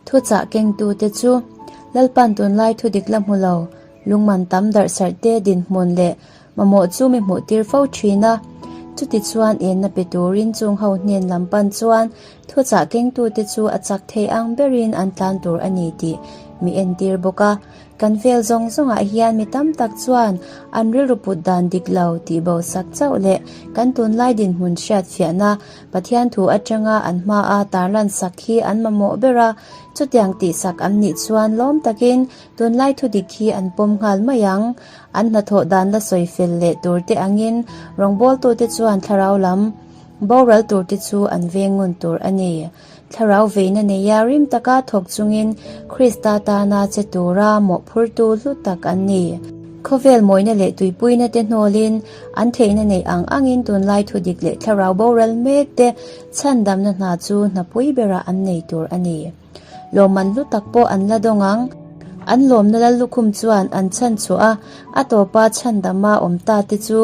Thuchah kengtute chu Lalpan tunlai thudik la hmu lo, lungman tam darh sarh te dinhmun leh mamawh chu mi hmuh tir fo thin a. Chutichuan enna pe turin chung ho hnen lam pan chuan thuchah kengtute chu a chak thei ang berin an tlan tur a ni tih mi entir bawk a. Kan vel zawng zawngah hian mi tam tak chuan an rilru put dan dik lo tih bo sak chauh leh kan tunlai dinhmun hriat fiahna Pathian thu atanga an hmaa tarlan sak hi an mamawh ber a, chutiang tih sak an nih chuan lawm takin tunlai thu dik hi an pawm nghal mai ang. An hnathawh dan la sawi fel leh tur te angin rawngbawltute chuan thlarau lam boral tur te chu an veng ngun tur a ni. Thlarau veina neia rim taka thawk chungin Krista tana che tura mawhphurtu hlu tak an ni. Khawvel mawina leh tuipuina te hnawlin an theihna neih ang angin tunlai thudik leh thlarau boral mek te chhandamna hna chu hnapui berah an nei tur a ni. Lawmman hlu tak pawh an la dawng ang. An lawmna lal lukhum chuan an chhan chhuah a, a tawpa chhandama awm ta te chu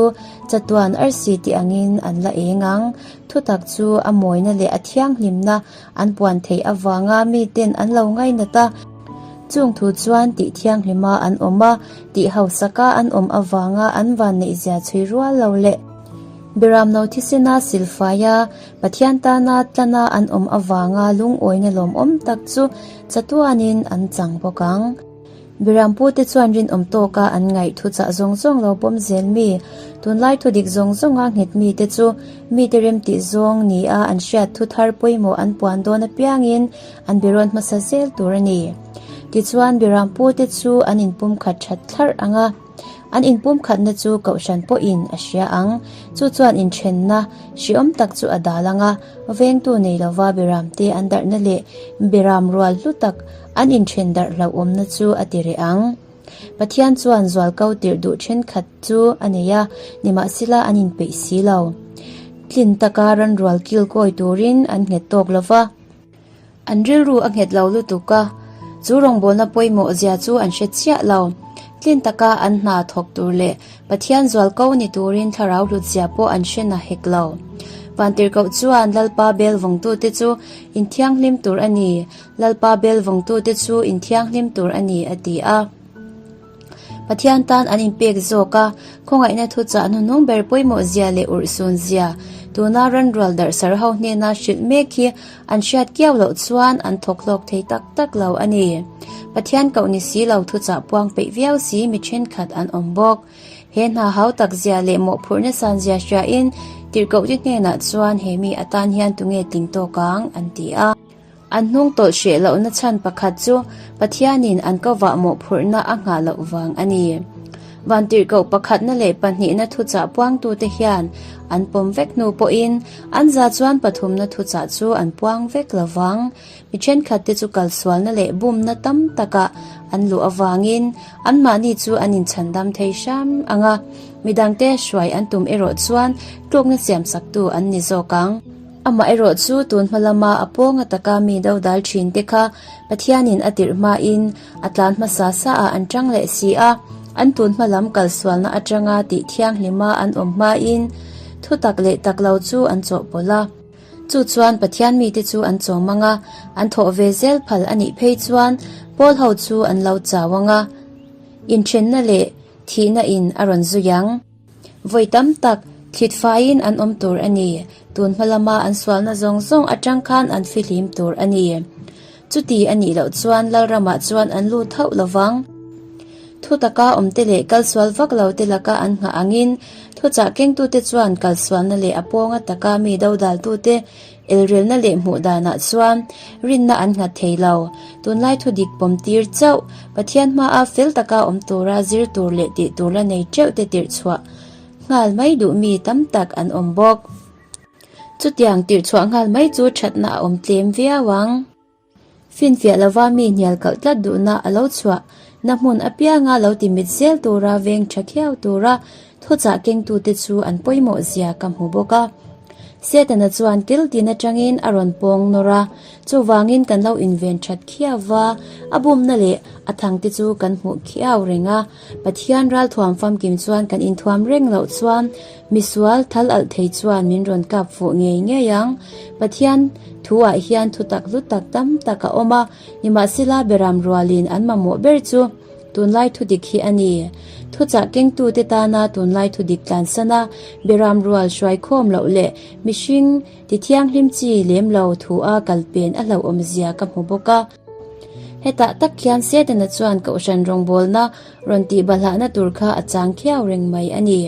chatuan arsi tih angin an la eng ang. Thutak chu a mawina leh a thianghlimna an puan theih avanga miten an lo ngainat a, chung thu chuan tih thianghlima an awm a, tih hausaka an awm avanga an vanneihzia chhui rual lo leh Biramno thisena silfaia Pathian tana tlana an awm avanga lungawina lawmawm tak chu chatuanin an chang bawk ang. Birampute chuan rinawm tawka an ngaih thuchah zawng zawng lo pawm zel mi, tunlai thudik zawng zawnga nghet mite chu mite remtih zawng nia an hriat thu thar pawimawh an puan dawn apiangin an birawn hmasa zel tur a ni. Tichuan Birampute chu an inpumkhat that thlarh ang a. An inpumkhatna chu kohhran pawhin a hria ang. Chu chuan inthenna hriawm tak chu a dal ang a, vengtu nei lova Biramte an darhna leh Biram rual hlu tak an inthen darh hlauhawmna chu a ti reh ang. Pathian chuan zualko tirh duh thenkhat chu a nei a, nimahsela an inpeih si lo. Tlin taka ranrual kilkawi turin an nghet tawk lova. An rilru a nghet lo lutuk a, chu rawngbawlna pawimawh zia chu an hre chiah lo. Tlin taka an hna thawk tur leh Pathian zual ko ni turin thlarau hlut zia pawh an hre na hek lo. Vantirhkoh chuan Lalpa bel vawngtute chu inthianghlim tur a ni, Lalpa bel vawngtute chu inthianghlim tur a ni a ti a. Pathian tan an inpek zawk a, khawngaihna thuchah hnuhnung ber pawimawh zia leh urhsun zia tuna ranrual darhsar ho hnena hrilh mek hi an hriat kiau loh chuan an thawk hlawk thei tak tak lo a ni. Pathian koh ni si lo thuchah puang peih viau si mi thenkhat an awm bawk. He hna hau tak zia leh mawhphurhna san zia hriain tirhkohte hnenah chuan he mi atan hian tunge tling tawk ang an ti a. An hnung tawlh hreh lohna chhan pakhat chu Pathianin an ka vah mawhphurhna a nghah loh vang a ni. Vantirhkoh pakhatna leh pahnihna thuchah puangtute hian an pawm vek hnu pawhin an za chuan pathumna thuchah chu an puang vek lo vang. Mi thenkhatte chu kalsualna leh bumna tam takah an luh avangin anmahni chu an inchhandam thei hram ang a, midangte hruai an tum erawh chuan tlukna siamsaktu an ni zawk ang. Amaherawh chu tun hma lama a pawnga taka mi dodal thin te kha Pathianin a tirh hmain a tlan hmasa sa ah an tang leh si a, an tun hma lam kalsualna atanga tih thianghlima an awm hmain thutak leh tak lo chu an chawhpawlh a. Chu chuan Pathian mite chu an chawm ang a, an thawh ve zel phal a nih phei chuan Paul ho chu an lo chau ang a, inthenna leh thihna in a rawn zui ang. Vawi tam tak thlit faiin an awm tur a ni. Tun hma lama an sualna zawng zawng atang khan an fihlim tur a ni. Chuti a nih loh chuan Lalramah chuan an lut hauh lo vang. Thu taka awmte leh kalsual vak lo te laka an nghah angin thuchah kengtute chuan kalsualna leh a pawnga taka mi dodaltute Elrelna leh hmuh danah chuan rinna an nghat thei lo. Tunlai thu dik pawm tir chauh, Pathian hmaa fel taka awm tura zir tur leh tih tur la nei teuh te tirh chhuah nghal mai duh mi tam tak an awm bawk. Chutiang tirh chhuah nghal mai chu thatna a awm tlem viau ang. Finfiah lova mi hnial kalh tlat duhna a lo chhuah na hmun apianga lo ti mit zel tura veng tha khiau tura thuchah kengtute chu an pawimawh zia ka hmu bawk a. Setana chuan kil tin atangin a rawn pawng nawr a, chuvangin kan lo inven that khiau va, a bumna leh a thangte chu kan hmuh khiau reng a. Pathian ralthuam famkim chuan kan inthuam reng loh chuan misual thal alh thei chuan min rawn kap fuh ngei ngei ang. Pathian thu ah hian thutak hlu tak tam tak a awm a, nimahsela beram rualin an mamawh ber chu tunlai thudik hi a ni. Thuchah kengtute tana tunlai thudik tlansan a, beram rual hruaikhawm loh leh mihring tithianghlim chi lem lo thu a kalpen a hlauhawmzia ka hmu bawk a. Hetah tak khian Setana chuan Kohhran rawngbawlna rawn tih bahlahna tur kha a chang khiau reng mai a ni.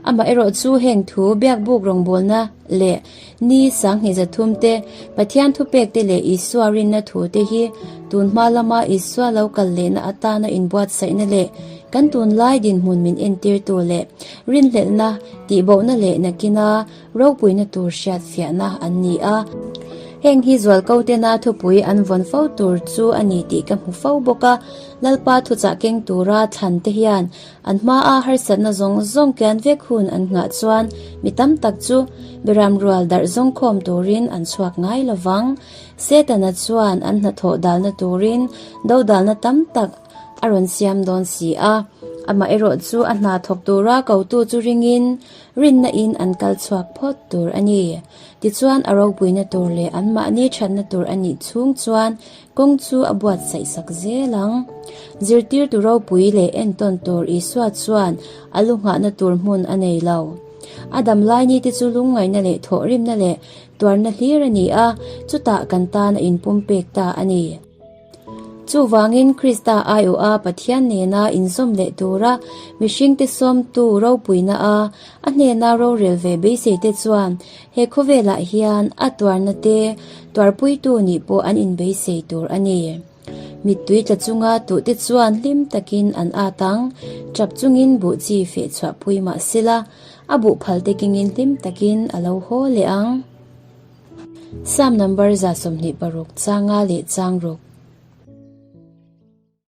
Amaherawh chu heng thu biakbuk rawngbawlna leh ni 20 zathum te, Pathian thupek te leh Isua rinna thu te hi tun hma lama Isua lo kal lehna atana inbuatsaihna leh kan tunlai dinhmun min entirtu leh rinhlelhna, tihbohna leh nakina ropuina tur hriatfiahna an ni a. Heng hi zualko tena thupui an vawn fo tur chu a ni tih ka hmu fo bawk a, Lalpa thuchah keng tura thlan te hian an hmaa harsatna zawng zawng kian vek hun an nghah chuan mi tam tak chu Beram rual darh zawng khawm turin an chhuak ngai lo vang. Setana chuan an hnathawh dalna turin dodalna tam tak a rawn siam dawn si a, amaherawh chu a hna thawk tura kotu chu ringin Rinna in an kal chhuak phawt tur a ni. Tichuan a ropuina tur leh anmahni thatna tur a nih chhung chuan kawng chu a buatsaih sak zel ang. Zirtirtu ropui leh entawn tur Isua chuan a lu nghahna tur hmun a nei lo. A dam lai ni te chu lungngaihna leh thawhrimna leh tuarna hlir a ni a, chutah kan tan a inpumpek ta a ni. Chuvangin Krista aiawha Pathian nena inzawm leh tura mihringte sawmtu ropuina a a hnena rorel ve beiseite chuan he khawvelah hian a tuarna te tuarpuitu nih pawh an inbeisei tur a ni. Mittui tla chunga tuhte chuan hlim takin an at ang, tap chungin buh chi feh chhuahpui mah sela, a buh phalte kengin hlim takin a lo haw leh ang. Psalm number 26 changa leh chang ruk.